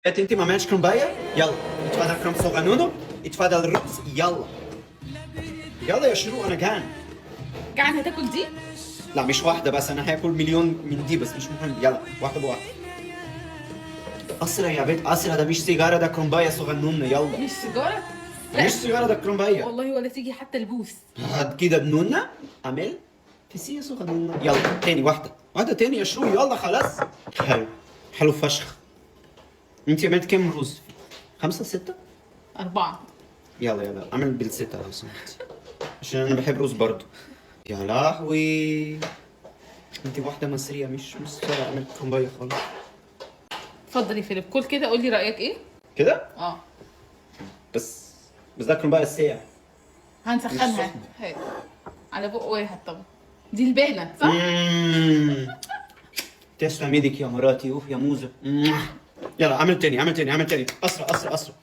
انت ما عملتش كرنبايه؟ يلا اتفضل كرنب صغنونه، اتفضل الرز. يلا يلا يا شروق، انا جعان. جعان؟ هتاكل دي؟ لا مش واحدة بس، انا هاكل مليون من دي، بس مش مهم. يلا واحدة بواحدة. اسرع يا بنت اسرع، ده مش سيجاره، ده كرنبايه صغنونه. يلا. مش سيجاره؟ لا. مش سيجاره، ده كرنبايه. والله ولا تيجي حتى البوس. هات كده بنونة، اعمل فسيه صغنونه. يلا تاني واحدة، واحدة تاني يا شروق. يلا خلاص. حلو حلو فشخ. انت عملت كام رز؟ خمسة ستة؟ 4. يلا يلا اعمل بالستة لو سمحت، عشان انا بحب رز برضو. يا لهوي، انت واحدة مصرية مش اعمل كومباية خالص. اتفضل يا فيليب، كل كده قول لي رايك ايه. كده؟ اه. بس ده كومباية ساعة. هنسخنها. مش سخنة. هات. على بق واحد طبعا. دي البانه صح؟ تسلم ايدك يا مراتي. اوف يا موزة. يلا اعمل تاني، اعمل تاني، اعمل تاني. اسرع اسرع اسرع.